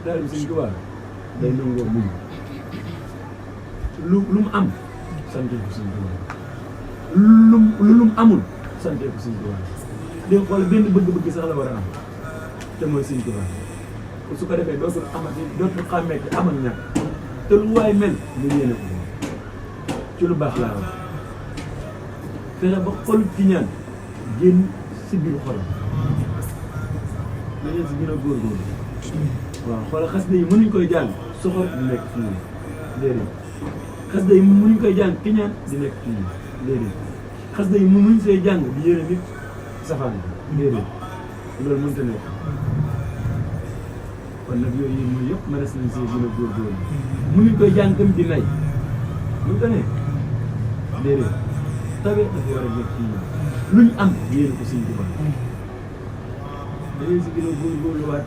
daal bi Sëñ Tuubaa day nangoo muñ lu mu am sante ko Sëñ Tuubaa lu mu amul sante ko Sëñ Tuubaa léegi xool benn bëgg-bëgg sax la war a am te mooy Sëñ Tuubaa su ko defee dootul amati dootul xàmmee te am ak ñàkk te lu waay mel mu yéene ko ci lu baax laa wax fexe ba xol ci ñaan génn si biir xolam da ngeen si gën a góorgóorlu waaw xoolal xas yi mënuñ koy jàng soxor di nekk ci ñun déedéet xas yi mënuñ koy jàng ki ñaan di nekk ci ñun déedéet xas yi mënuñ see jàng di yéene nit safaan déedéet loolu mënta nekk kon nag yooyu mooy yëpp mënees nañ see gën a góorgóorlu mënuñ koy jàng tam di nay mënta nekk déedéet tabe dafa war a nekk ci ñun luñ am yéene ko Sëñ Tuubaa da ngeen si gën a góorgóorluwaat